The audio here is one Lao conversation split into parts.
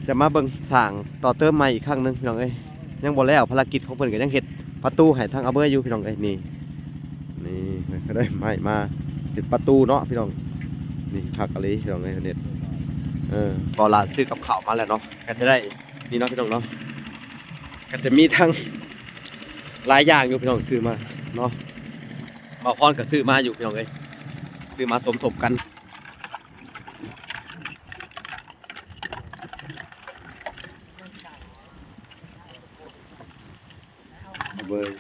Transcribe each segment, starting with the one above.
ຈະມາເບິ່ງສ້າງຕໍ່ເຕີມໃໝ່ອີກຄັ້ງໜຶ່ງພີ່ນ້ອງເອີຍ. ຍັງບໍ່ແລ້ວ ພາລະກິດຂອງເພິ່ນກໍຍັງເຮັດປະຕູໃຫ້ທາງອາເບີຢູ່ພີ່ນ້ອງເອີຍ. ນີ້ ນີ້ ເຂົາໄດ້ໄມ້ມາເຮັດປະຕູເນາະພີ່ນ້ອງ. ນີ້ຄັກອີ່ຫຼີພີ່ນ້ອງເອີຍ ເຮັດ ເອີ ເບົາຫຼ້າຊື້ກັບເຂົ້າມາແລ້ວເນາະ. ກໍຈະໄດ້ນີ້ເນາະພີ່ນ້ອງເນາະ ກໍຈະມີທັງຫຼາຍຢ່າງຢູ່ພີ່ນ້ອງ ຊື້ມາເນາະ. ບ່າວພອນກໍຊື້ມາຢູ່ພີ່ນ້ອງເອີຍ ຊື້ມາສົມທົບກັນ. ເບິ່ງ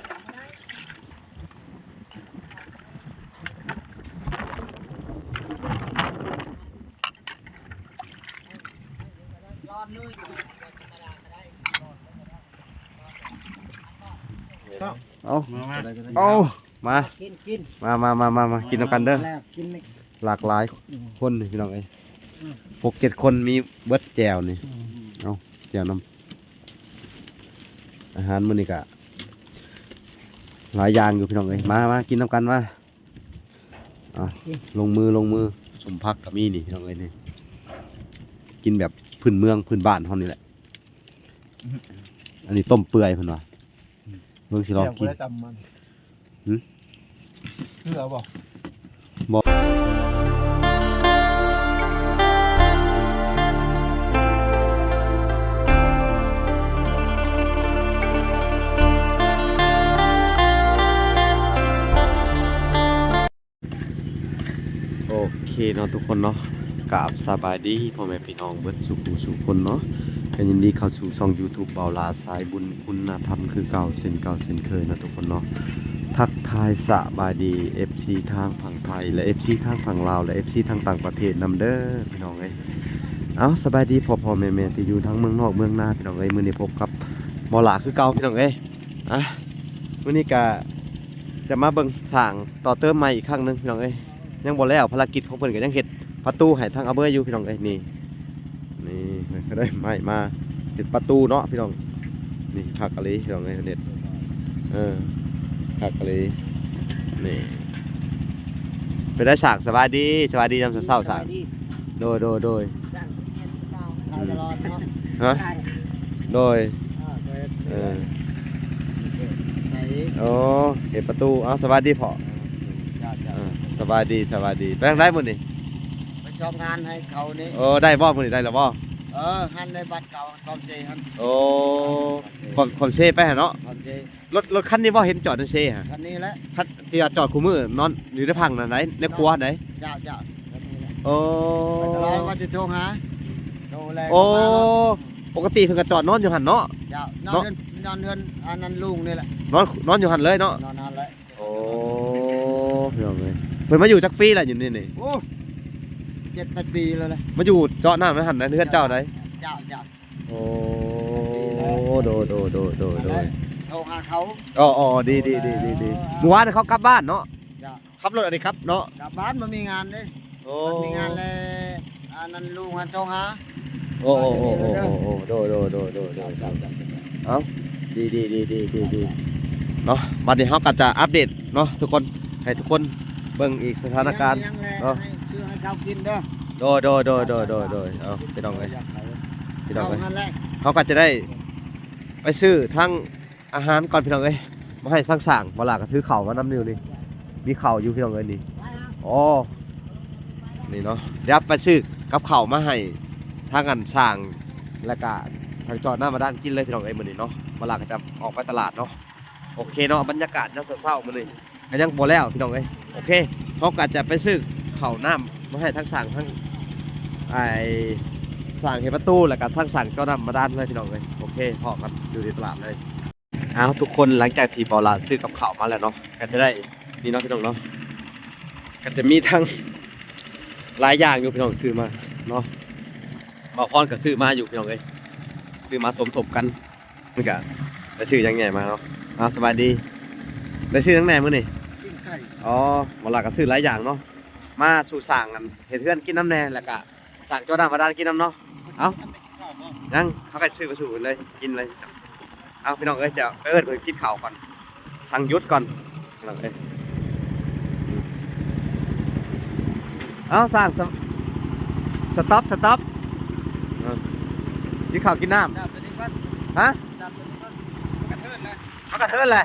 ເອົາ ມາ ມາ ເອົາ ມາ ກິນ ກິນ ມາ ມາ ມາ ມາ ມາກິນນຳກັນເດີ. ແລ້ວກິນນີ້ ຫຼາກຫຼາຍ ອືມ ຄົນພີ່ນ້ອງເອີຍ ອືມ ຫົກເຈັດຄົນ ມີເບິດແຈ່ວນີ້ ອືມ ເອົາແຈ່ວນຳ. ອາຫານມື້ນີ້ກະຫຼາຍຢ່າງຢູ່ພີ່ນ້ອງເອີຍ ມາ ມາກິນນຳກັນມາ. ເອົາ ລົງມື ລົງມື ສົມຜັກກໍມີນີ້ພີ່ນ້ອງເອີຍ ນີ້ ກິນແບບພື້ນເມືອງພື້ນບ້ານເຮົານີ້ແຫຼະ. ອັນນີ້ຕົ້ມເປື່ອຍເພິ່ນວ່າ ອືມ ເບິ່ງຊິລອງກິນ ແຈ່ວບໍ່ໄດ້ຕຳມັນ ຫື ເກືອບໍ່? ບໍ່. ໂອເຄເນາະທຸກຄົນເນາະ ກາບສະບາຍດີພໍ່ແມ່ພີ່ນ້ອງເບິດສູ່ຜູ້ສູ່ຄົນເນາະ. ກໍຍິນດີເຂົ້າສູ່ຊ່ອງຢູທູບເບົາຫຼ້າສາຍບຸນຄຸນນະທຳຄືເກົ່າ ເຊັ່ນເກົ່າເຊັ່ນເຄີຍເນາະທຸກຄົນເນາະ. ທັກທາຍສະບາຍດີເອັຟຊີທາງຝັ່ງໄທ ແລະ ເອັຟຊີທາງຝັ່ງລາວ ແລະ ເອັຟຊີທາງຕ່າງປະເທດນຳເດີພີ່ນ້ອງເອີຍ. ເອົາ ສະບາຍດີພໍ່ໆແມ່ໆທີ່ຢູ່ທັງເມືອງນອກເມືອງນາພີ່ນ້ອງເອີຍ. ມື້ນີ້ພົບກັບເບົາຫຼ້າຄືເກົ່າພີ່ນ້ອງເອີຍ. ອ່ະ ມື້ນີ້ກະຈະມາເບິ່ງສ້າງຕໍ່ເຕີມໃໝ່ອີກຄັ້ງໜຶ່ງພີ່ນ້ອງເອີຍ. ຍັງບໍ່ແລ້ວ ພາລະກິດຂອງເພິ່ນກໍຍັງເຮັດປະຕູໃຫ້ທາງອາເບີຢູ່ພີ່ນ້ອງເອີຍ. ນີ້ ນີ້ ເຂົາໄດ້ໄມ້ມາເຮັດປະຕູເນາະພີ່ນ້ອງ. ນີ້ຄັກອີ່ຫຼີພີ່ນ້ອງເອີຍ ເຮັດ ເອີ ຄັກອີ່ຫຼີ. ນີ້ ເປັນໄດ໋ຊ່າງ? ສະບາຍດີ ສະບາຍດີຍາມເຊົ້າໆ ຊ່າງ. ໂດຍ ໂດຍ ໂດຍ. ຊ່າງເປັນເມຍເກົ່າ ອືມ ຕະຫຼອດເນາະ. ຮະ? ໂດຍ ເອີ ເອີ ໃສ່ ໂອ້ ເຮັດປະຕູ. ເອົາ ສະບາຍດີພໍ່. ເອີ ເຈົ້າ ເຈົ້າ ເອີ ສະບາຍດີ ສະບາຍດີ. ໄປທາງໃດມື້ນີ້? ໄປຊອກງານໃຫ້ເຂົານີ້. ໂອ້ ໄດ້ບໍ່ມື້ນີ້ ໄດ້ແລ້ວບໍ່? ເອີ ຫັ້ນໄດ້ບັດເກົ່າ ຄອມເຊຫັ້ນ. ໂອ້ ຄອມເຊ ຄອມ ຄອມເຊໄປຫັ້ນເນາະ. ຄອມເຊ ລົດ ລົດຄັນນີ້ບໍ່ເຫັນຈອດຢູ່ເຊຫະ? ຄັນນີ້ແຫຼະ ຄັນທີ່ວ່າຈອດຄູ່ມື້ ນອນຢູ່ໃນພັງນັ້ນໃດ ໃນຄົວໃດ. ເຈົ້າ ເຈົ້າ ຄັນນີ້ແຫຼະ. ໂອ້ ໄປຕະຫຼອດວ່າຊິໂທຫາ ໂທແລ້ວ. ໂອ້ ປົກກະຕິເພິ່ນກໍຈອດນອນຢູ່ຫັ້ນເນາະ. ເຈົ້າ ນອນ ເນາະ ເຮືອນ ນອນເຮືອນອັນນັ້ນລຸງນີ້ແຫຼະ. ນອນ ນອນຢູ່ຫັ້ນເລີຍເນາະ. ນອນຫັ້ນແຫຼະ. ໂອ້ ພີ່ນ້ອງເອີຍ ເພິ່ນມາຢູ່ຈັກປີແລ້ວຢູ່ນີ້ນີ້? ໂອ້ ເຈັດແປດປີແລ້ວແຫຼະ. ມາຢູ່ເຈາະນ້ຳໃນຫັ້ນໃນເຮືອນເຈົ້າໃດ? ເຈົ້າ ເຈົ້າ. ໂອ້ ໂດຍ ໂດຍ ໂດຍ ໂດຍ ໂດຍ. ໂທຫາເຂົາ. ອໍ ອໍ ດີ ດີ ດີ ດີ ດີ. ເອີ ມື້ວານເຂົາກັບບ້ານເນາະ. ເຈົ້າ ຂັບລົດອັນນີ້ກັບເນາະ. ກັບບ້ານ ບໍ່ມີງານເດ້. ໂອ້ ບໍ່ມີງານແລ້ວ ອັນນັ້ນລຸງຫັ້ນໂທຫາ. ໂອ້ ໂອ້ ໂອ້ ໂດຍ ໂດຍ ໂດຍ ໂດຍ ໂດຍ. ເອົ້າ ດີ ດີ ເນາະ ບັດນີ້ເຮົາກໍຈະອັບເດດເນາະທຸກຄົນ ໃຫ້ທຸກຄົນເບິ່ງອີກສະຖານະການເນາະ. ຊື້ໃຫ້ເຂົາກິນເດີ. ໂດຍ ໂດຍ ໂດຍ ໂດຍ ໂດຍ ໂດຍ. ເອົ້າ ພີ່ນ້ອງເອີຍ ພີ່ນ້ອງເອີຍ ເຮົາກໍຈະໄດ້ໄປຊື້ທັງອາຫານກ່ອນ ພີ່ນ້ອງເອີຍ ມາໃຫ້ທາງຊ່າງ. ບໍ່ຫຼ້າກໍຖືເຂົ້າມານຳຢູ່ນີ້ ມີເຂົ້າຢູ່ ພີ່ນ້ອງເອີຍ ນີ້. ອໍ ນີ້ເນາະ ດຽວໄປຊື້ກັບເຂົ້າມາໃຫ້ທາງອັນຊ່າງ ແລ້ວກະທາງເຈາະນ້ຳບາດານກິນເລີຍ ພີ່ນ້ອງເອີຍ ມື້ນີ້ເນາະ. ບໍ່ຫຼ້າກໍຈະອອກໄປຕະຫຼາດເນາະ. ໂອເຄເນາະ ບັນຍາກາດຍາມເຊົ້າໆມື້ນີ້ ກໍຍັງບໍ່ແລ້ວ ພີ່ນ້ອງເອີຍ. ໂອເຄ ເຮົາກໍຈະໄປຊື້ເຂົ້ານ້ຳມາໃຫ້ທັງຊ່າງ ທັງ ໄອ້ ຊ່າງເຮັດປະຕູ ແລ້ວກໍທັງຊ່າງເຈາະນ້ຳບາດານເລີຍ ພີ່ນ້ອງເອີຍ. ໂອເຄ ພໍ້ກັນຢູ່ທີ່ຕະຫຼາດເລີຍ. ເອົ້າ ທຸກຄົນ ຫຼັງຈາກທີ່ເບົາຫຼ້າຊື້ກັບເຂົ້າມາແລ້ວເນາະ ກໍຈະໄດ້ນີ້ເນາະ ພີ່ນ້ອງເນາະ ກໍຈະມີທັງຫຼາຍຢ່າງຢູ່ ພີ່ນ້ອງ ຊື້ມາເນາະ. ບ່າວພອນກໍຊື້ມາຢູ່ ພີ່ນ້ອງເອີຍ ຊື້ມາສົມທົບກັນ. ມັນກະໄດ້ຊື້ຫຍັງແດ່ມາເນາະ. ເອົາ ສະບາຍດີ ໄດ້ຊື້ຫຍັງແດ່ມື້ນີ້? ປີ້ງໄກ່. ອໍ ເບົາຫຼ້າກໍຊື້ຫຼາຍຢ່າງເນາະ ມາສູ່ຊ່າງອັນເຮັດເຮືອນກິນນຳແດ່ ແລ້ວກະຊ່າງເຈາະນ້ຳບາດານກິນນຳເນາະ. ເອົ້າ ຍັງ ເຮົາກໍຊື້ມາສູ່ເພິ່ນເລີຍ ກິນເລີຍ. ເອົາ ພີ່ນ້ອງເອີຍ ຈະໄປເອີ້ນເພິ່ນກິນເຂົ້າກ່ອນ ສັ່ງຢຸດກ່ອນ ພີ່ນ້ອງເອີຍ. ເອົາ ສ້າງ ສະ ສະຕັອບ ສະຕັອບ. ເອີ ກິນເຂົ້າກິນນ້ຳ. ນ້ຳຕົວນີ້ກ່ອນ. ຮະ? ນ້ຳຕົວນີ້ກ່ອນ. ມັນກະເທີນແຫຼະ. ມັນກະເທີນແຫຼະ.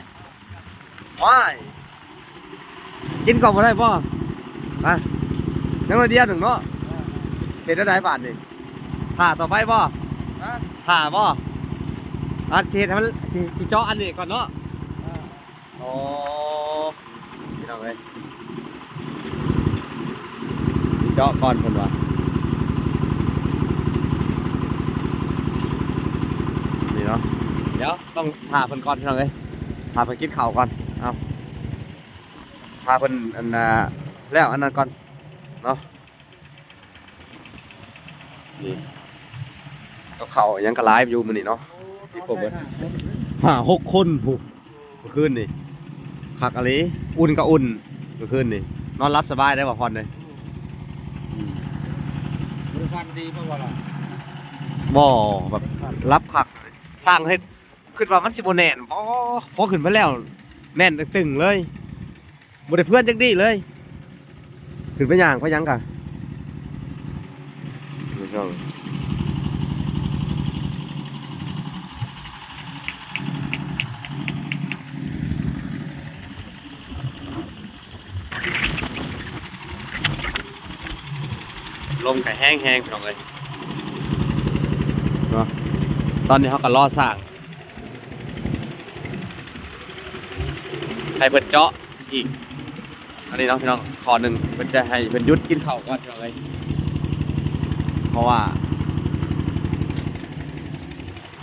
ວ້າຍ ກິນກ່ອນບໍ່ໄດ້ບໍ່? ຮະ? ຍັງໜ້ອຍດຽວໜຶ່ງເນາະ. ເອີ ເຮັດແນວໃດບາດນີ້? ຖ້າຕໍ່ໄປບໍ່? ຮະ? ຖ້າບໍ່? ອາດຊິເຮັດໃຫ້ມັນ ຊິ ຊິເຈາະອັນນີ້ກ່ອນເນາະ. ເອີ ອໍ ພີ່ນ້ອງເອີຍ ຊິເຈາະກ່ອນເພິ່ນວ່າ ນີ້ເນາະ. ດຽວຕ້ອງຖ້າເພິ່ນກ່ອນ ພີ່ນ້ອງເອີຍ ຖ້າເພິ່ນກິນເຂົ້າກ່ອນ. ເອົາ ຖ້າເພິ່ນ ອັນນ່າ ແລ້ວອັນນັ້ນກ່ອນເນາະ. ນີ້ ກັບເຂົ້າຫຍັງກໍຫຼາຍຢູ່ມື້ນີ້ເນາະ ມີຄົບເບິດ ຫ້າຫົກຄົນພຸ້ນ. ມື້ຄືນນີ້ຄັກອີ່ຫຼີ ອຸ່ນກໍອຸ່ນ. ມື້ຄືນນີ້ນອນຫຼັບສະບາຍໄດ້ບໍ່ພອນເດ້? ອືມ ອືມ ບໍ່ໄດ້ຝັນດີບໍ່ວ່າລະ? ບໍ່ ແບບຫຼັບຄັກ. ຊ່າງເຮັດ ຄິດວ່າມັນຊິບໍ່ແໜ້ນບໍ່ ພໍຂຶ້ນໄປແລ້ວແໜ້ນຕຶງໆເລີຍ. ບໍ່ໄດ້ເພື່ອນຈັກດີ້ເລີຍ ຂຶ້ນໄປຍ່າງໄປຫຍັງກະ ລົມກະແຮງໆ ພີ່ນ້ອງເອີຍເນາະ. ຕອນນີ້ເຮົາກະລໍຊ່າງ ໃຫ້ເພິ່ນເຈາະອີກ ອັນນີ້ເນາະພີ່ນ້ອງ ຂໍ້ໜຶ່ງ ເພິ່ນຈະໃຫ້ເພິ່ນຢຸດກິນເຂົ້າກ່ອນ ພີ່ນ້ອງເອີຍ ເພາະວ່າ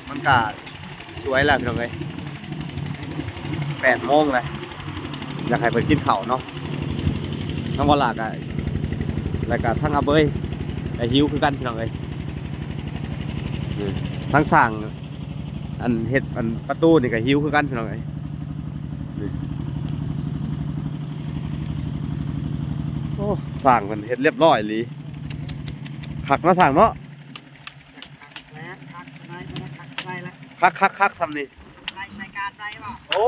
ມັນກະສວຍແລ້ວ ພີ່ນ້ອງເອີຍ ແປດໂມງແລ້ວ ຢາກໃຫ້ເພິ່ນກິນເຂົ້າເນາະ. ທັງວາລາກະ ແລ້ວກະທັງອາເບີຍກະຫິວຄືກັນ ພີ່ນ້ອງເອີຍ ທັງຊ່າງ ອັນເຮັດອັນປະຕູນີ້ກໍຫິວຄືກັນ ພີ່ນ້ອງເອີຍ. ນີ້ ໂອ້ ຊ່າງເພິ່ນເຮັດລຽບລ້ອຍອີ່ຫຼີ ຄັກເນາະຊ່າງເນາະ. ຄັກໆໆ ສ່ຳນີ້ ໄດ້ໃຊ້ການໄດ້ບໍ່? ໂອ້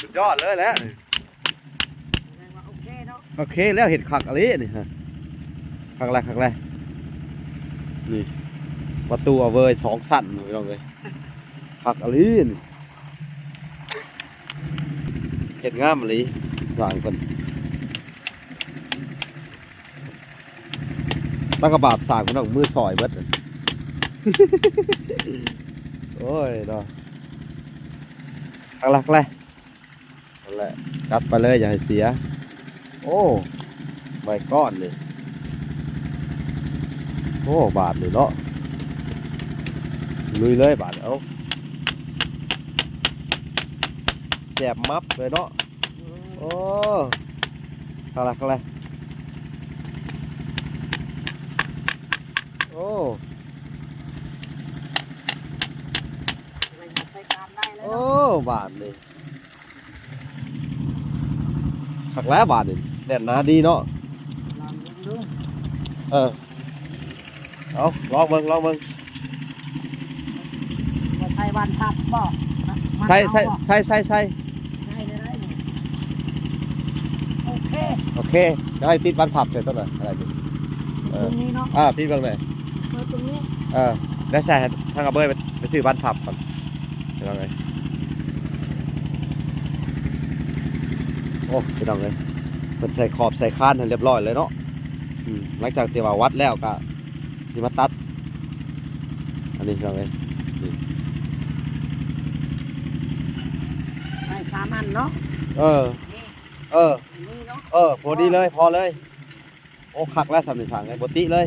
ສຸດຍອດເລີຍແຫຼະ. ໂອເຄເນາະ ໂອເຄແລ້ວ ເຮັດຄັກອີ່ຫຼີນີ້ຮະ ຄັກແລ້ວ ຄັກແລ້ວ. ນີ້ປະຕູອາເວີຍສອງຊັ້ນ ພີ່ນ້ອງເອີຍ ຄັກອີ່ຫຼີນີ້ ເຮັດງາມອີ່ຫຼີ ຊ່າງເພິ່ນ ຕາກະບາບສ້າງ ພີ່ນ້ອງ ມືສອຍເບິດ. ໂອ້ຍເນາະ ຄັກແລ້ວ ຄັກແລ້ວ. ນັ້ນແຫຼະ ຈັດໄປເລີຍ ຢ່າໃຫ້ເສຍ. ໂອ້ ໄມ້ກ້ອນນີ້ ໂອ້ ບາດນີ້ເນາະ ລຸຍເລີຍບາດ. ເອົາ ແຈບມັບເລີຍເນາະ. ໂອ້ ຄັກແລ້ວ ຄັກແລ້ວ. ໂອ້ ໂອ້ ບາດນີ້ ຄັກແລ້ວບາດນີ້ ແໜ້ນໜາດີເນາະ. ລອງເບິ່ງດູ ເອີ ເອົາ ລອງເບິ່ງ ລອງເບິ່ງ. ບໍ່ໃສ່ບານພັບບໍ່? ໃສ່ ໃສ່ ໃສ່ ໃສ່ ໃສ່ ໃສ່ໄດ້ນີ້. ໂອເຄ ໂອເຄ ດຽວໃຫ້ຕິດບານພັບໃສ່ຕົວນັ້ນກໍໄດ້. ເອີ ຕົງນີ້ເນາະ ອ່າ ປິດເບິ່ງແດ່ ເປີດຕົງນີ້. ເອີ ແລ້ວໃສ່ໃຫ້ທາງອາເບີຍໄປ ໄປຊື້ບານພັບກ່ອນ ພີ່ນ້ອງເອີຍ. ໂອ້ ພີ່ນ້ອງເອີຍ ເພິ່ນໃສ່ຂອບໃສ່ຄານໃຫ້ລຽບລ້ອຍເລີຍເນາະ. ອືມ ຫຼັງຈາກທີ່ວ່າວັດແລ້ວກໍຊິມາຕັດ ອັນນີ້ ພີ່ນ້ອງເອີຍ ນີ້ ໃສ່ສາມອັນເນາະ. ເອີ ນີ້ ເອີ ນີ້ເນາະ ເອີ ພໍດີເລີຍ ພໍເລີຍ. ໂອ້ ຄັກແລ້ວສ່ຳນີ້ຊ່າງເອີຍ ບໍ່ຕິເລີຍ.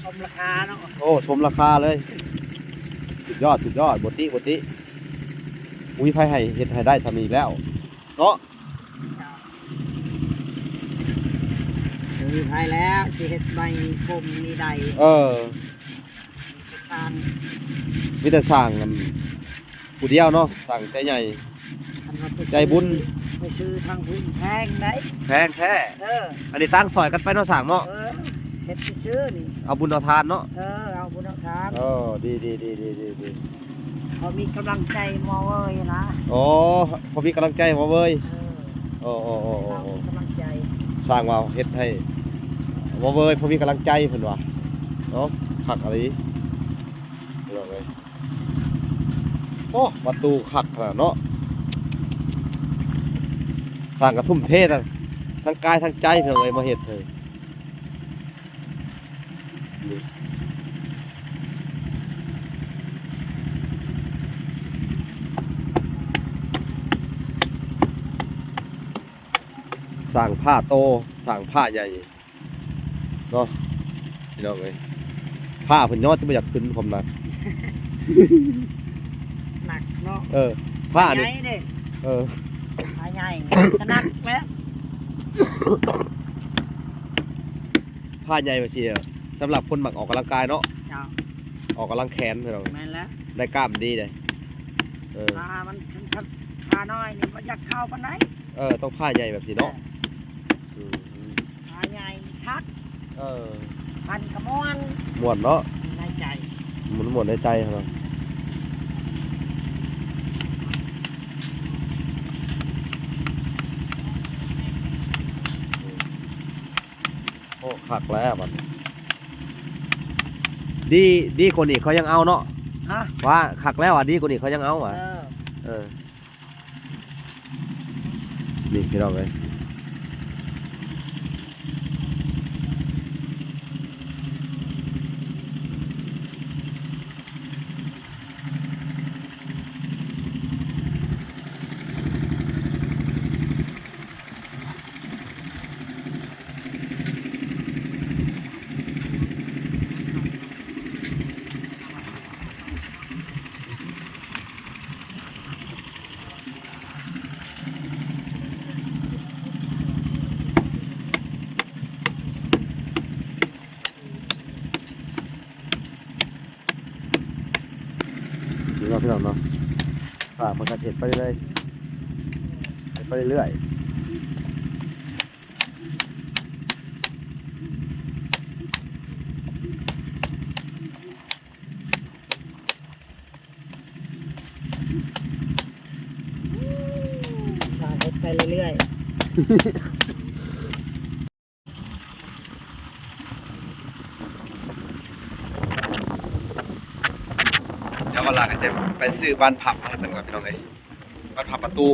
ສົມລາຄາເນາະ ໂອ້ ສົມລາຄາເລີຍ. ສຸດຍອດ ສຸດຍອດ ບໍ່ຕິ ບໍ່ຕິ. ບໍ່ມີໃຜໃຫ້ເຮັດໃຫ້ໄດ້ສ່ຳນີ້ແລ້ວເນາະ. ເຈົ້າ ບໍ່ມີໃຜແລ້ວຊິເຮັດໄມ້ກົມນີ້ໄດ້. ເອີ ຊ່າງ ມີແຕ່ຊ່າງອັນ ຜູ້ດຽວເນາະ ຊ່າງໃຈໃຫຍ່ ຄັນວ່າໄປ ໃຈບຸນ ຊື້ ໄປຊື້ທາງພຸ້ນແພງໄດ໋. ແພງແທ້. ເອີ ອັນນີ້ຕ່າງຊ່ອຍກັນໄປເນາະຊ່າງເນາະ. ເອີ ເຮັດຊື່ໆນີ້ ເອົາບຸນເອົາທານເນາະ. ເອີ ເອົາບຸນເອົາທານ. ເອີ ດີໆໆ ພໍມີກຳລັງໃຈມາເວີຍນະ. ອໍ ພໍມີກຳລັງໃຈມາເວີຍ. ເອີ ເອີໆໆໆ ກຳລັງໃຈ ຊ່າງວ່າເຮັດໃຫ້ມາເວີຍ ພໍມີກຳລັງໃຈເພິ່ນວ່າເນາະ. ຄັກອີ່ຫຼີ. ໂອ້ ປະຕູຄັກຂະໜາດເນາະ. ຊ່າງກະທຸ່ມເທທັງ ທັງກາຍທັງໃຈ ພີ່ນ້ອງເອີຍ ມາເຮັດໃຫ້. ສ້າງພາໂຕ ສ້າງພາໃຫຍ່ເນາະ ພີ່ນ້ອງເອີຍ. ພາເພິ່ນຍອດຈະບໍ່ຢາກຂຶ້ນຄວາມໜັກ ໜັກເນາະ. ເອີ ພານີ້ ພາໃຫຍ່ເດ້. ເອີ ພາໃຫຍ່ ຈະໜັກແລ້ວ. ພາໃຫຍ່ວ່າຊີ້ ສຳລັບຄົນມັກອອກກຳລັງກາຍເນາະ. ເຈົ້າ ອອກກຳລັງແຂນ ພີ່ນ້ອງ. ແມ່ນແລ້ວ ໄດ້ກ້າມດີເດ້. ເອີ ພາມັນ ພານ້ອຍນີ້ບໍ່ຢາກເຂົ້າປານໃດ. ເອີ ຕ້ອງພາໃຫຍ່ແບບຊີ້ເນາະ. ເອີ ອືມ ພາໃຫຍ່ຄັກ. ເອີ ປັ່ນກະມ່ວນ ມ່ວນເນາະ ໃນໃຈ ມັນມ່ວນໃນໃຈເນາະ. ໂອ້ ຄັກແລ້ວບັດນີ້. ດີ ດີກວ່ານີ້ເຂົາຍັງເອົາເນາະ. ຮະ? ວ່າຄັກແລ້ວອະ ດີກວ່ານີ້ເຂົາຍັງເອົາຫວາ. ເອີ ເອີ ນີ້ພີ່ນ້ອງເອີຍ. ນີ້ເນາະ ພີ່ນ້ອງເນາະ ສ້າງເພິ່ນກະເຮັດໄປເລື້ອຍ ເຮັດໄປເລື້ອຍ. ສ້າງເຮັດໄປເລື້ອຍໆ. ດຽວວັນຫຼັງຈະໄປຊື້ບານພັບມາໃຫ້ເພິ່ນກ່ອນ ພີ່ນ້ອງເອີຍ ບານພັບປະຕູ.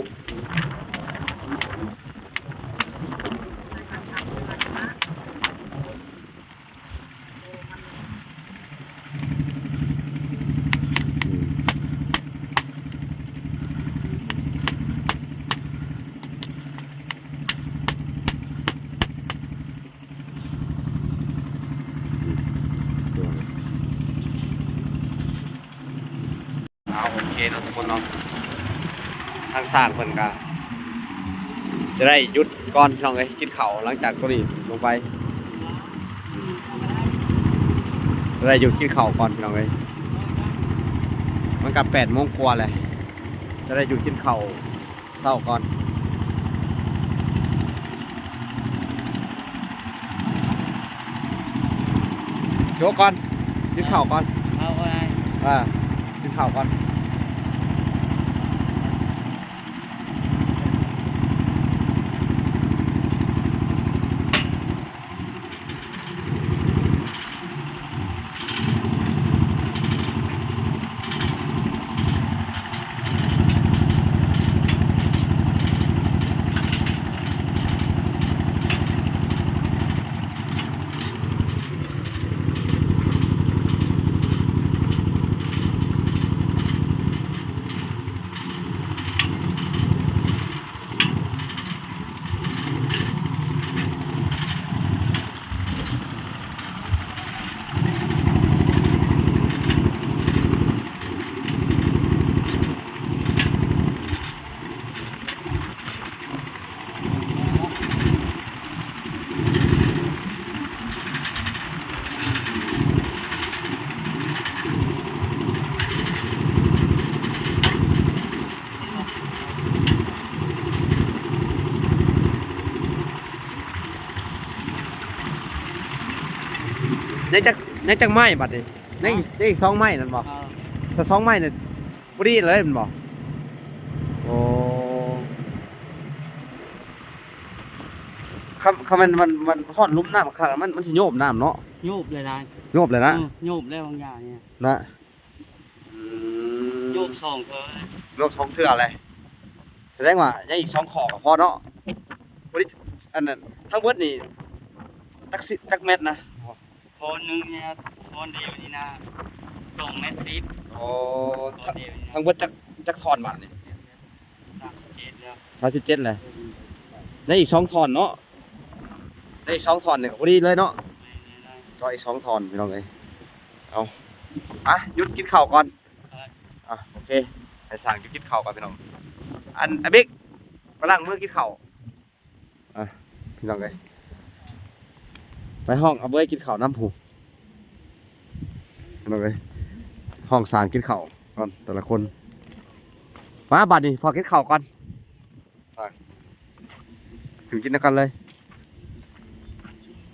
ເອົາ ໂອເຄເນາະທຸກຄົນເນາະ ທາງຊ່າງເພິ່ນກະຈະໄດ້ຢຸດກ່ອນ ພີ່ນ້ອງເອີຍ ກິນເຂົ້າ ຫຼັງຈາກໂຕນີ້ລົງໄປ ຈະໄດ້ຢຸດກິນເຂົ້າກ່ອນ ພີ່ນ້ອງເອີຍ ມັນກະແປດໂມງກວ່າແລ້ວ ຈະໄດ້ຢຸດກິນເຂົ້າ ເຊົ້າກ່ອນ ໂຈະກ່ອນ ກິນເຂົ້າກ່ອນ ເຂົ້າກໍໄດ້ ອ່າ ກິນເຂົ້າກ່ອນ. ຍັງຈັກ ຍັງຈັກໄມ້ບັດນີ້? ຍັງອີກ ຍັງອີກສອງໄມ້ນັ້ນບໍ່? ເອີ ຖ້າສອງໄມ້ນີ້ພໍດີເລີຍແມ່ນບໍ່? ໂອ້ ຄັນ ຄັນແມ່ນມັນ ມັນຮອດລຸ່ມນ້ຳຄັກ ມັນ ມັນຊິໂຍບນ້ຳເນາະ? ໂຍບເລີຍນາຍ ໂຍບເລີຍນະ? ເອີ ໂຍບແລ້ວບາງຢ່າງນີ້ນະ. ສອງເທື່ອ ລວມສອງເທື່ອແຫຼະ ສະແດງວ່າຍັງອີກສອງຂໍ້ກໍພໍເນາະ. ບໍ່ໄດ້ ອັນນັ້ນ ທັງເບິດນີ້ຈັກຊິ ຈັກແມັດນະ? ທ່ອນໜຶ່ງນີ້ ທ່ອນດຽວນີ້ນະ ສອງແມັດສິບ. ອໍ ທ່ອນດຽວນີ້ນະ ທັງເບິດຈັກ ຈັກທ່ອນບາດນີ້? ສາມສິບເຈັດແລ້ວ ສາມສິບເຈັດແຫຼະ ໄດ້ອີກສອງທ່ອນເນາະ ໄດ້ອີກສອງທ່ອນນີ້ກໍພໍດີເລີຍເນາະ. ແມ່ນໆໆ ກໍອີກສອງທ່ອນພີ່ນ້ອງເອີຍ. ເອົາ ໄປ ຢຸດກິນເຂົ້າກ່ອນ. ອ່ະ ໂອເຄ ໃຫ້ຊ່າງຢູ່ກິນເຂົ້າກ່ອນພີ່ນ້ອງ. ອັນ ອາບິກ ໄປລ້າງມືກິນເຂົ້າ. ອ່ະ ພີ່ນ້ອງເອີຍ ໄປຮ້ອງອາເບີຍກິນເຂົ້ານຳພຸ້ນ ພີ່ນ້ອງເອີຍ. ຮ້ອງຊ່າງກິນເຂົ້າກ່ອນແຕ່ລະຄົນ. ມາ ບາດນີ້ພໍ້ກິນເຂົ້າກ່ອນ. ໄປ ຂຶ້ນກິນນຳກັນເລີຍ.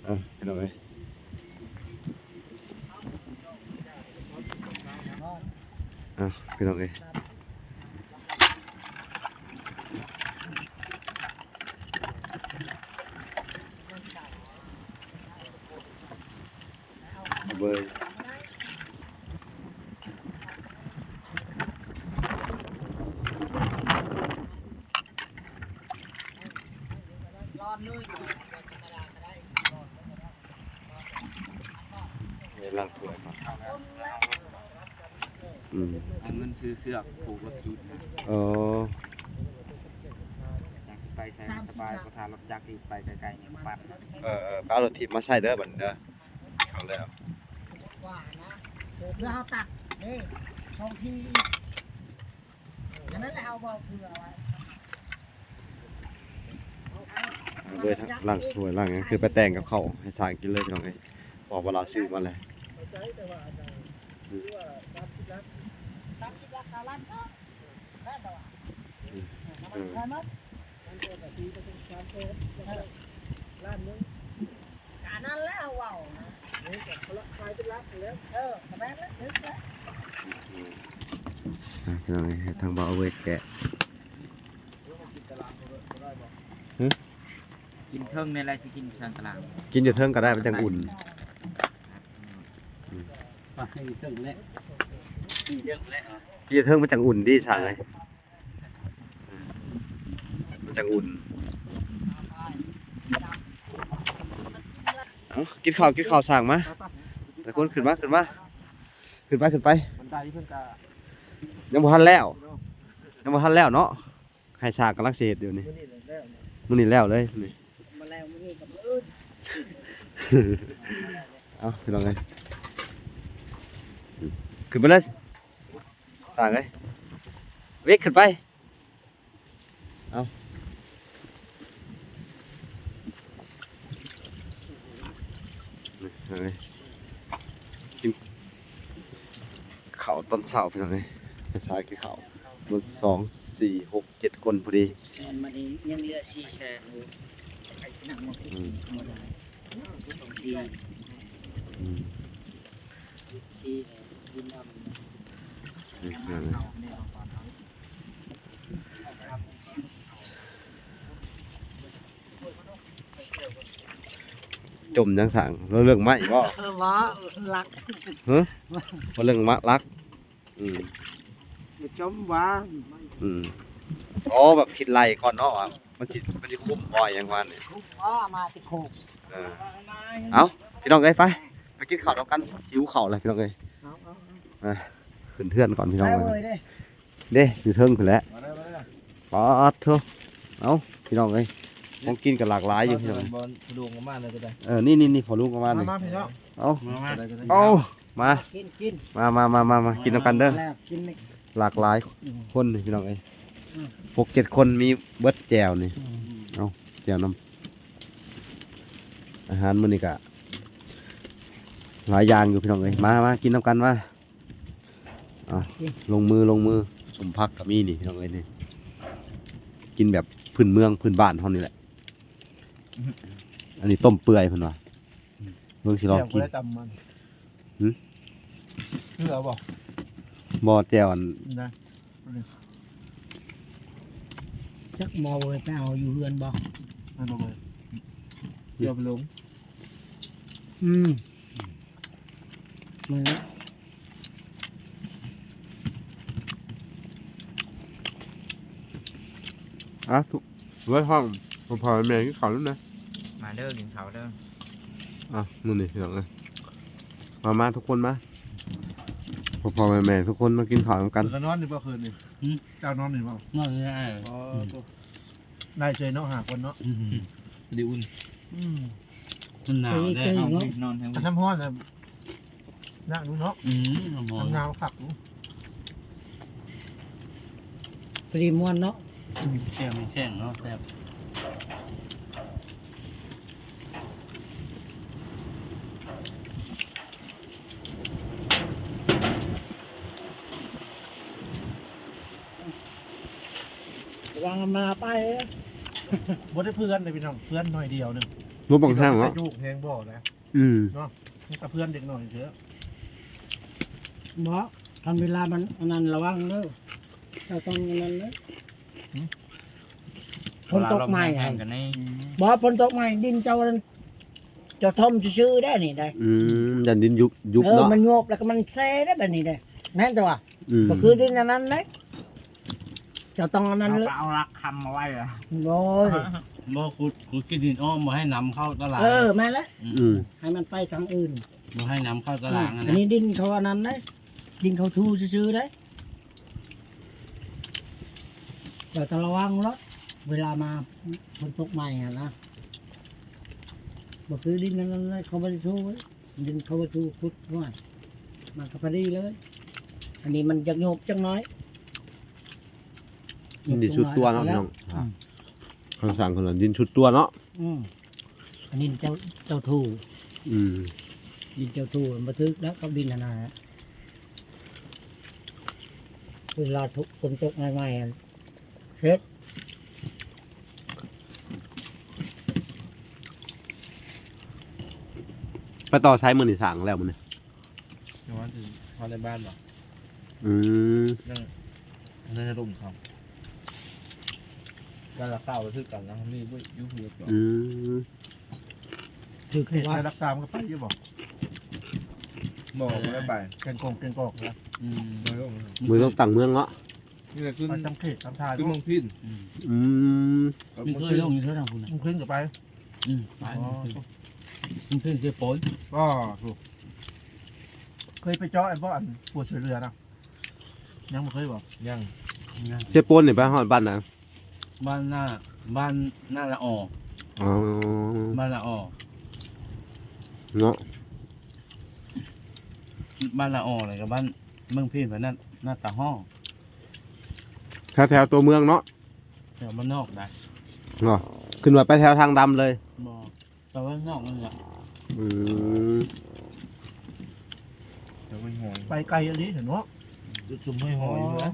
ເອີ ພີ່ນ້ອງເອີຍ ເອົາ ພີ່ນ້ອງເອີຍ ເບິ່ງ ລ້າງຖ້ວຍກ່ອນ. ອືມ ເອົາເງິນຊື້ເຊືອກຜູກລົດຖີບນະ. ເອີ ຈັ່ງຊິໄປໃສສະບາຍ ບໍ່ຖ້າລົດຈັກອີກ ໄປໄກໆນີ້ປັນ. ເອີໆ ໄປເອົາລົດຖີບມາໃຊ້ເດີບັດນີ້ເດີ. ເອົາແລ້ວ ວ່ານະ ເພື່ອເຮົາຕັດເດ້ ຂອງທີ່ ອັນນັ້ນແຫຼະ ເຮົາເວົ້າເພື່ອໄວ້. ເອົາເລີຍ ລ້າງຖ້ວຍລ້າງຫຍັງ ຄືໄປແຕ່ງກັບເຂົ້າໃຫ້ຊ່າງກິນເລີຍ ພີ່ນ້ອງເອີຍ ເພາະວ່າລາວຊື້ມາແລ້ວ. ອືມ ສາມສິບລ້ານ ເກົ້າລ້ານສອງ ແມ່ນບໍ່ວະ? ອືມ ເອີ ເອີ ມັນກໍຕີໄປເປັນສາມແສນ ລ້ານໜຶ່ງ. ກະນັ້ນແຫຼະເວົ້ານະ ນີ້ກະຂາຍເປັນຫຼັກຫັ້ນແຫຼະ. ເອີ ກະແມ່ນແຫຼະ ຖືກແລ້ວ. ອືມ ອ່ະ ພີ່ນ້ອງເອີຍ ໃຫ້ທາງບ່າວເອົາໄວ້ແກະ. ຫຶ ກິນເທິງນີ້ແຫຼະ ຊິກິນຊັ້ນຕະຫຼາງ ກິນຢູ່ເທິງກໍໄດ້ ມັນຈັ່ງອຸ່ນ. ອືມ ໄປເທິງແຫຼະ ກິນເທິງແຫຼະ ກິນເທິງມັນຈັ່ງອຸ່ນດີຊ່າງເອີຍ. ມັນຈັ່ງອຸ່ນ. ເອົາ ກິນເຂົ້າ ກິນເຂົ້າ ຊ່າງມາ. ແຕ່ຄົນຂຶ້ນມາ ຂຶ້ນມາ ຂຶ້ນໄປ ຂຶ້ນໄປ. ບັນໄດເພິ່ນກະ ຍັງບໍ່ທັນແລ້ວ ຍັງບໍ່ທັນແລ້ວເນາະ. ໃຫ້ຊ່າງກຳລັງຊິເຮັດຢູ່ນີ້ ມື້ນີ້ແລ້ວເນາະ ມື້ນີ້ແລ້ວເລີຍນີ້ ມາແລ້ວມື້ນີ້ກັບມື້ອື່ນ. ເອົາ ພີ່ນ້ອງເອີຍ ຂຶ້ນໄປເລີຍ. ຊ່າງເອີຍ ວິກ ຂຶ້ນໄປ. ເອົາ ນີ້ ເອີຍ ກິນເຂົ້າຕອນເຊົ້າ ພີ່ນ້ອງເອີຍ ໄປສາຍກິນເຂົ້າ ເບິ່ງ ສອງ ສີ່ ຫົກ ເຈັດຄົນພໍດີ. ແສນມານີ້ຍັງເຫຼືອສີ່ແສນ. ອືມ ອືມ ສີ່ ບຸນດຳ ອືມ ຈົມຫຍັງຊ່າງ? ເວົ້າເລື່ອງໄມ້ບໍ? ເອີ ເວົ້າຫຼັກ ຮະ? ເວົ້າເລື່ອງມະ ຫຼັກ. ອືມ ບໍ່ຈົມຫວາ? ອືມ ອໍ ແບບຄິດໄລ່ກ່ອນເນາະ ວ່າມັນຊິ ມັນຊິຄຸ້ມບໍ່ ຫຍັງວ່ານີ້ ຄຸ້ມບໍ່ ມາຕິໂຄກ. ເອີ ເອົາ ພີ່ນ້ອງເອີຍ ໄປ ໄປກິນເຂົ້ານຳກັນ ຫິວເຂົ້າແລ້ວ ພີ່ນ້ອງເອີຍ. ເອົາ ເອົາ ເອົາ ອ່ະ ຂຶ້ນເຮືອນກ່ອນ ພີ່ນ້ອງເອີຍ. ເດ້ ຢູ່ເທິງພຸ້ນແຫຼະ. ມາເດີ ມາເດີ ປາດໂທ້ ເອົ້າ ພີ່ນ້ອງເອີຍ ຂອງກິນກໍຫຼາກຫຼາຍຢູ່ ພີ່ນ້ອງເອີຍ. ບໍ່ ພໍ່ລຸງກໍມາແລ້ວກໍໄດ້. ເອີ ນີ້ໆໆ ພໍ່ລຸງກໍມານີ້. ມາ ມາ ພີ່ນ້ອງ ເອົ້າ ມາ ມາ ມາ ມາ ມາ ມາ ມາ ມາ ມາ ມາ ມາ ກິນນຳກັນເດີ. ກິນ ຫຼາກຫຼາຍ ອືມ ຄົນນີ້ ພີ່ນ້ອງເອີຍ. ອືມ ຫົກເຈັດຄົນ ມີເບິດແຈ່ວນີ້. ອືມ ເອົ້າ ແຈ່ວນຳ ອາຫານມື້ນີ້ກະຫຼາຍຢ່າງຢູ່ ພີ່ນ້ອງເອີຍ. ມາ ມາ ກິນນຳກັນ ມາ. ເອົາ ລົງມື ລົງມື. ສົມຜັກກໍມີນີ້ ພີ່ນ້ອງເອີຍ ນີ້ ກິນແບບພື້ນເມືອງ ພື້ນບ້ານເຮົານີ້ແຫຼະ. ອັນນີ້ຕົ້ມເປື່ອຍເພິ່ນວ່າ. ອືມ ເບິ່ງຊິລອງກິນ. ແຈ່ວບໍ່ໄດ້ຕຳມັນ. ຫຶ ເກືອບໍ່? ບໍ່ ແຈ່ວອັນ ນະ ຈັກໝໍ້ເວີຍ ໄປເອົາຢູ່ເຮືອນບໍ່? ແມ່ນບໍ່ເວີຍ? ເກືອໄປລົງ. ອືມ ມາແລ້ວ. ອ່ະ ທຸກ ເວີ້ຍ ຫ້ອງພໍ່ແມ່ກິນເຂົ້ານຳແດ່. ມາເດີ ກິນເຂົ້າເດີ. ອ່ະ ມື້ນີ້ພີ່ນ້ອງເອີຍ ມາ ມາທຸກຄົນມາ ພໍ່ໆແມ່ໆທຸກຄົນມາກິນເຂົ້ານຳກັນ. ເພິ່ນກໍນອນນີ້ບໍ່ຄືນນີ້? ຫື? ເຈົ້ານອນນີ້ບໍ່? ນອນນີ້. ອໍ ອືມ ໄດ້ເຊີຍເນາະ ຫ້າຄົນເນາະ. ອືມ ພໍດີອຸ່ນ. ອືມ ມັນໜາວແດ່. ເຮົານອນແຮງ ຄັນນ້ຳຮ້ອນນະ ຍາກຢູ່ເນາະ. ອືມ ນ້ຳຮ້ອນ ນ້ຳໜາວຄັກຢູ່. ພໍດີມ່ວນເນາະ. ອືມ ແຈ່ວແຫ້ງເນາະ ແຊບ. ລະວັງມາໄປ ບໍ່ໄດ້ເພື່ອນເດ້ພີ່ນ້ອງ ເພື່ອນໜ້ອຍດຽວໜຶ່ງ. ບໍ່ບັງແຫ້ງເນາະ ຈະຢູ່ແຮງບໍ່ນະ. ອືມ ເນາະ ມັນກະເພື່ອນເດັກນ້ອຍເທື່ອ. ບໍ່ ຄັນເວລາມັນອັນນັ້ນລະວັງເດີ ເຈົ້າຕ້ອງອັນນັ້ນເດີ. ຫື? ຝົນຕົກໃໝ່ຫັ້ນ ອືມ ບໍ່ ຝົນຕົກໃໝ່ ດິນເຈົ້າ ເຈົ້າຖົມຊື່ໆໄດ໋ນີ້ໄດ໋. ອືມ ຢ້ານດິນຍຸບ ຍຸບ ເອີ ເນາະ ມັນໂຍບແລ້ວກໍມັນເຊໄດ໋ແບບນີ້ໄດ໋ ແມ່ນແຕ່ວ່າ ອືມ ກໍຄືດິນອັນນັ້ນເດ້ ເຈົ້າຕ້ອງອັນນັ້ນເລີຍ. ເຮົາກໍເອົາຫຼັກຄ້ຳມາໄວ້ລະ. ໂອ້ຍ ບໍ່ ຂຸດ ຂຸດຂີ້ດິນອ້ອມ ບໍ່ໃຫ້ນ້ຳເຂົ້າຕະຫຼາງ. ເອີ ແມ່ນແຫຼະ. ອືມ ອືມ ໃຫ້ມັນໄປທາງອື່ນ ບໍ່ໃຫ້ນ້ຳເຂົ້າຕະຫຼາງ. ອືມ ອັນນີ້ດິນເຂົາອັນນັ້ນເດ້ ດິນເຂົາຖູຊື່ໆເດ້. ເຈົ້າຕ້ອງລະວັງໂລດ ເວລາມາຝົນຕົກໃໝ່ຫັ້ນນະ ບໍ່ຄືດິນອັນນັ້ນເລີຍ ເຂົາບໍ່ໄດ້ຖູເລີຍ ດິນເຂົາບໍ່ຖູ ຂຸດ ໂອ້ຍ ມັນກໍພໍດີເລີຍ. ອັນນີ້ມັນຢາກໂຍບຈັກໜ້ອຍ ດິນຊຸດຕົວເນາະ ໂຍບຈັກໜ້ອຍ ພີ່ນ້ອງ. ອືມ ຄຳສັ່ງເພິ່ນວ່າດິນຊຸດຕົວເນາະ. ອືມ ອັນນີ້ເຈົ້າ ເຈົ້າຖູ. ອືມ ດິນເຈົ້າຖູ ມັນບໍ່ຖືກແລ້ວກັບດິນຫັ້ນນະ ເວລາຝົນຕົກໃໝ່ໆ ເສັດ. ໄປຕໍ່ໃສມື້ນີ້ ສ້າງແລ້ວມື້ນີ້? ແຕ່ວ່າຊິເຂົ້າໃນບ້ານບໍ່? ອືມ ຍັງ ຍັງໃນລົມເຂົາ ການລັກສາໄປຄືກັນນະ ມີບໍ່ຢູ່ເຮືອນ. ອືມ ຖືກ ໄປ ໄປລັກສາມັນກໍໄປຢູ່ບໍ່? ບໍ່ ບໍ່ໄດ້ໄປ ແກ່ງກົງແກ່ງກອກນະ. ອືມ ບໍ່ໄດ້ລົງ ມື້ຕ້ອງຕັ້ງເມືອງເນາະ. ນີ້ແຫຼະ ຂຶ້ນ ໄປຕາມເຂດຕາມທ່າ ຂຶ້ນເມືອງພິນ. ອືມ ອືມ ມີເຄີຍລົງຢູ່ເທື່ອທາງພຸ້ນນະ ເມືອງພິນກໍໄປ. ອືມ ໄປ ອໍ ເມືອງພິນ ເມືອງພິນເຊໂປນ. ອໍ ຖືກ ເຄີຍໄປເຈາະອັນບໍ່ ອັນຜູ້ຊ່ວຍເຫຼືອນະ? ຍັງບໍ່ເຄີຍບໍ່? ຍັງ ຍັງ. ເຊໂປນນີ້ໄປຮອດບ້ານໃດ? ບ້ານນາ ບ້ານນາລະອໍ. ອໍ ບ້ານນາລະອໍເນາະ ບ້ານນາລະອໍ ແລ້ວກໍບ້ານເມືອງພີນ ບ້ານນາ ນາຕາຮ້ອງ ແຖວໆຕົວເມືອງເນາະ. ແຖວບ້ານນອກໄດ໋ ເນາະ ຂຶ້ນວ່າໄປແຖວທາງດຳເລີຍ. ບໍ່ ແຖວບ້ານນອກນັ້ນແຫຼະ. ອືມ ແຖວຫ້ວຍຫອຍ ໄປໄກອີ່ຫຼີເນາະ ຈຸດຊຸມຫ້ວຍຫອຍຢູ່ແຫຼະ.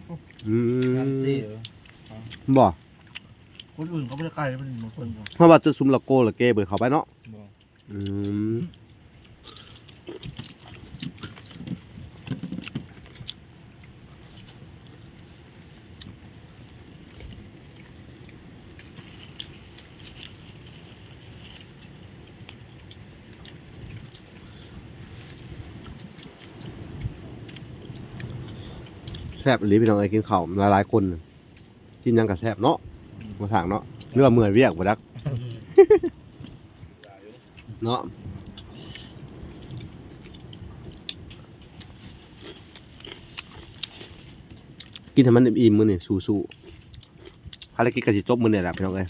ອືມ ງາມເຊ. ບໍ່ ຄົນອື່ນເຂົາບໍ່ໄດ້ໄກ ເພິ່ນ ເພິ່ນ ເພາະວ່າຈຸດຊຸມລະໂກລະເກບໍ່ໄດ້ເຂົ້າໄປເນາະ. ບໍ່ ອືມ ແຊບອີ່ຫຼີພີ່ນ້ອງເອີຍ ກິນເຂົ້າຫຼາຍໆຄົນ ກິນຫຍັງກໍແຊບເນາະ ອືມ ບໍ່ຊ່າງເນາະ ຫຼືວ່າເມື່ອຍວຽກບໍ່ຈັກ ອືມ ເນາະ. ກິນໃຫ້ມັນອີ່ມໆມື້ນີ້ ສູ້ໆ ພາລະກິດກໍຊິຈົບມື້ນີ້ແຫຼະພີ່ນ້ອງເອີຍ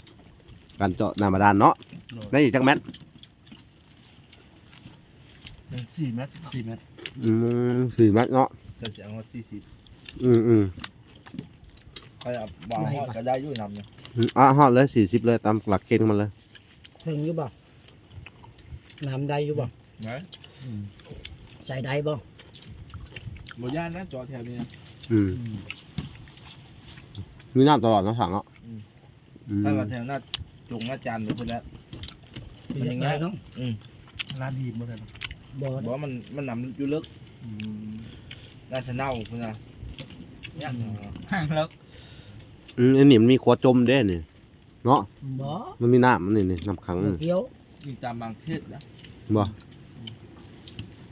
ການເຈາະນ້ຳບາດານເນາະ. ໂດຍ ໄດ້ອີກຈັກແມັດ? ສີ່ແມັດ ສີ່ແມັດ. ອືມ ສີ່ແມັດເນາະ ກໍຊິເອົາຮອດສີ່ສິບ. ອືມໆ ໄປເອົາ ບໍ່ຮອດກໍໄດ້ຢູ່ນ້ຳນະ. ອືມ ເອົາຮອດເລີຍ ສີ່ສິບເລີຍ ຕາມຫຼັກເກນຂອງມັນເລີຍ. ເຖິງຢູ່ບໍ່? ນ້ຳໄດ້ຢູ່ບໍ່? ໄດ້. ອືມ ໃຊ້ໄດ້ບໍ່? ບໍ່ຢ້ານນະ ເຈາະແຖວນີ້ນະ. ອືມ ອືມ ມີນ້ຳຕະຫຼອດເນາະ ສັງເນາະ. ອືມ ອືມ ຖ້າວ່າແຖວໜ້າຈົງໜ້າຈານໄປພຸ້ນແຫຼະ ມັນຍັງຍາກເນາະ. ອືມ ລາດຫີນບໍ່ໄດ້ເນາະ. ບໍ່ ບໍ່ ມັນ ມັນນ້ຳຢູ່ເລິກ. ອືມ ໜ້າສະເນົາພຸ້ນນະ ຍາກ. ອືມ ເລິກ. ອືມ ອັນນີ້ມັນມີຂົວຈົມເດ້ນີ້. ເນາະ. ບໍ່ ມັນມີນ້ຳ ອັນນີ້ນີ້ ນ້ຳຂັງ ບໍ່ກ່ຽວ. ຢູ່ຕາມບາງເຂດນະ. ບໍ່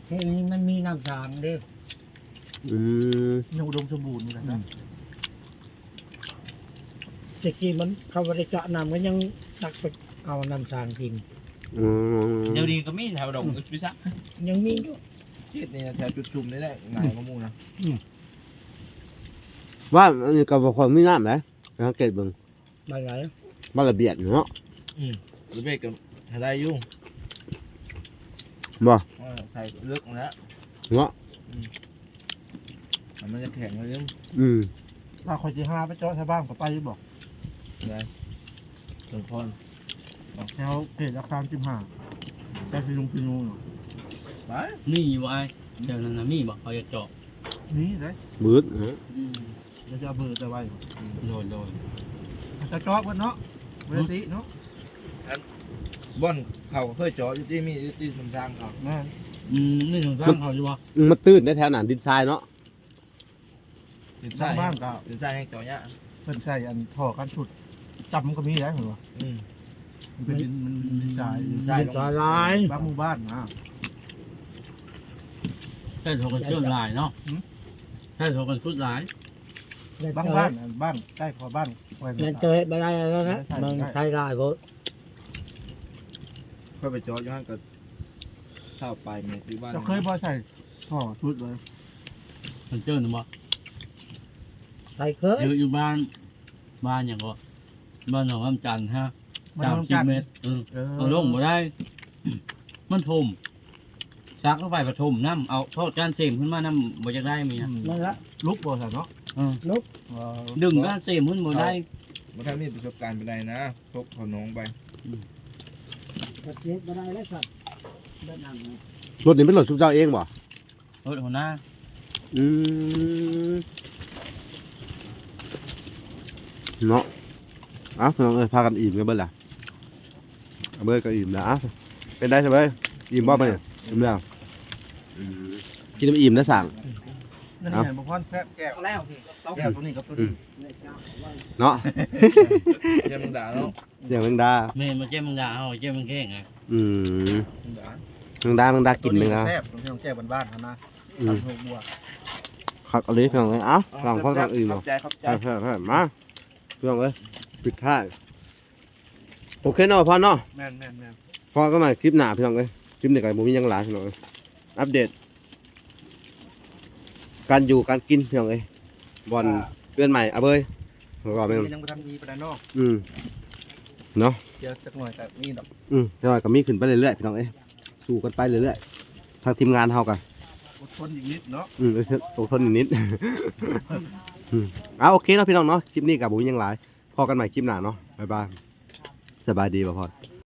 ເຂດນີ້ມັນມີນ້ຳສາງເດ້. ອືມ ຍັງອຸດົມສົມບູນຢູ່ນະ. ອືມ ອືມ ແຕ່ກີ້ມັນເຂົາບໍ່ໄດ້ເຈາະນ້ຳ ກໍຍັງຕັກໄປເອົານ້ຳສ້າງກິນ. ອືມ ດຽວນີ້ກໍມີແຖວດົງ ອືມ ອຸດພິສະ ຍັງມີຢູ່. ເຂດນີ້ແຖວຈຸດຊຸມນີ້ແຫຼະ ງ່າຍກວ່າໝູ່ນະ. ອືມ ວ່າອັນນີ້ກໍບໍ່ຄ່ອຍມີນ້ຳໃດ ສັງເກດເບິ່ງ. ບ້ານໃດ? ບ້ານລະບຽດເນາະ. ອືມ ລະບຽດກໍຫາໄດ້ຢູ່. ບໍ່? ເອີ ໃສ່ເລິກຫັ້ນແຫຼະເນາະ. ອືມ ມັນຈະແຂງໜ້ອຍໜຶ່ງ. ອືມ ຖ້າຂ້ອຍຊິຫາໄປເຈາະຊາວບ້ານກໍໄປຢູ່ບໍ່? ໄດ້ ສົມພອນ ແຖວເຂດອາຄານສິບຫ້າ ແຖວພິລຸງພິນູນະ. ໄປ ມີຢູ່ອ້າຍ ແຖວນັ້ນນະມີບໍ່? ເຂົາຢາກເຈາະ. ມີເດ້ ບຶດນະ. ອືມ ແລ້ວຈະເອົາເບີໄປໄວ້. ໂດຍ ໂດຍ ຈະເຈາະເບິດເນາະ ບໍ່ໄດ້ຕິເນາະ. ອັນ ບ່ອນເຂົາກໍເຄີຍເຈາະຢູ່ຕິ ມີຢູ່ຕິ ສົມຊາງເຂົາ. ແມ່ນ. ອືມ ມີສົມຊາງເຂົາຢູ່ບໍ່? ອືມ ມັນຕື້ນໄດ໋ແຖວນັ້ນ ດິນຊາຍເນາະ. ດິນຊາຍ ບາງບ້ານກໍ ດິນຊາຍແຮ່ງເຈາະຍາກ. ເພິ່ນໃສ່ອັນທໍ່ກັນຊຸດ ຕ່ຳກໍມີໄດ໋ເພິ່ນວ່າ. ອືມ ມັນເປັນດິນ ມັນດິນຊາຍ ດິນຊາຍຫຼາຍ ບາງໝູ່ບ້ານນະ. ແທ້ເຂົາກໍເຈີຫຼາຍເນາະ. ຫືມ ແທ້ເຂົາກໍຊຸດຫຼາຍ. ບາງບ້ານ ບ້ານໃກ້ເຂົາບ້ານ ນັ້ນເຈົ້າເຮັດບໍ່ໄດ້ແລ້ວນະ ມັນໃຊ້ຫຼາຍໂພດ. ຂ້ອຍໄປເຈາະຢູ່ຫັ້ນກໍຊາວປາຍແມັດຢູ່ບ້ານ. ເຈົ້າເຄີຍບໍ່ໃສ່ທໍ່ຊຸດເລີຍ ມັນເຈີນະບໍ່? ໃສ່ເຄີຍ ຢູ່ ຢູ່ບ້ານ ບ້ານຫຍັງເກາະ ບ້ານໜອງນ້ຳຈັນຮະ ສາມສິບແມັດ. ເອີ ເອີ ເອົາລົງບໍ່ໄດ້ ມັນຖົມ ສັກລົງໄປກໍຖົມນ້ຳ ເອົາທໍ່ຈານເສມຂຶ້ນມານຳ ບໍ່ຢາກໄດ້ມີ. ອືມ ນັ້ນລະ ຫຼຸບບໍ່ຊັ້ນເນາະ. ເອີ ຫຼຸບ ດຶງຈານເສມຂຶ້ນບໍ່ໄດ້. ບໍ່ທັນມີປະສົບການປານໃດນະ ທົບເຂົ້າໜອງໄປ. ອືມ ກໍເຮັດບໍ່ໄດ້ແລ້ວຊັ້ນ ແບບນັ້ນນະ. ລົດນີ້ເປັນລົດຊຸມເຈົ້າເອງບໍ່? ລົດຫົວໜ້າ. ອືມ ເນາະ. ເອົ້າ ພີ່ນ້ອງເອີຍ ພາກັນອີ່ມກັນເບິດລະ ອາເບີຍກໍອີ່ມແລ້ວ. ເອົ້າ ເປັນໄດຊະເບີຍ ອີ່ມບໍ່ມື້ນີ້? ອີ່ມແລ້ວ. ອືມ ກິນໃຫ້ອີ່ມເດີສ້າງ. ອັນນີ້ ເອົ້າ ບໍ່ພອນແຊບແຈ່ວແລ້ວ ແຈ່ວໂຕນີ້ກັບໂຕນີ້ ອືມ ເນາະ. ແຈ່ວແມງດາເນາະ. ແຈ່ວແມງດາ ແມ່ນບໍ່? ແຈ່ວແມງດາເຮົາ ແຈ່ວແມງແຄງອະ. ອືມ ແມງດາ ແມງດາ ແມງດາ ກິນແມງດາ ແຊບ ພີ່ນ້ອງ ແຈ່ວບ້ານໆຫັ້ນນະ. ອືມ ຕຳໝາກຫົ່ງບົວ ຄັກອີ່ຫຼີພີ່ນ້ອງເອີຍ. ເອົ້າ ເອົ້າ ຫຼັງພໍກັນອີ່ມ ເອົາ ຂອບໃຈ ຂອບໃຈ ມາ ພີ່ນ້ອງເອີຍ ປິດທ້າຍ. ໂອເຄເນາະ ພອນເນາະ. ແມ່ນໆໆ ພໍກັນໃໝ່ຄລິບໜ້າພີ່ນ້ອງເອີຍ. ຄລິບນີ້ກໍບໍ່ມີຫຍັງຫຼາຍພີ່ນ້ອງເອີຍ ອັບເດດການຢູ່ການກິນພີ່ນ້ອງເອີຍ ບ່ອນເຮືອນໃໝ່ອາເບີຍ ແລ້ວກໍແມ່ນ ຍັງບໍ່ທັນມີປານໃດເນາະ. ອືມ ເນາະ ດຽວຈັກໜ້ອຍກໍມີດອກ. ອືມ ຈັກໜ້ອຍກໍມີຂຶ້ນໄປເລື້ອຍໆ ພີ່ນ້ອງເອີຍ ສູ້ກັນໄປເລື້ອຍໆ. ທາງທີມງານເຮົາກໍອົດທົນອີກນິດເນາະ. ອືມ ອົດທົນອີກນິດ. ອືມ ເອົາ ໂອເຄເນາະ ພີ່ນ້ອງເນາະ. ຄລິບນີ້ກໍບໍ່ມີຫຍັງຫຼາຍ ພໍກັນໃໝ່ຄລິບໜ້າເນາະ. ບາຍບາຍ ສະບາຍດີ ບ່າວພອນ.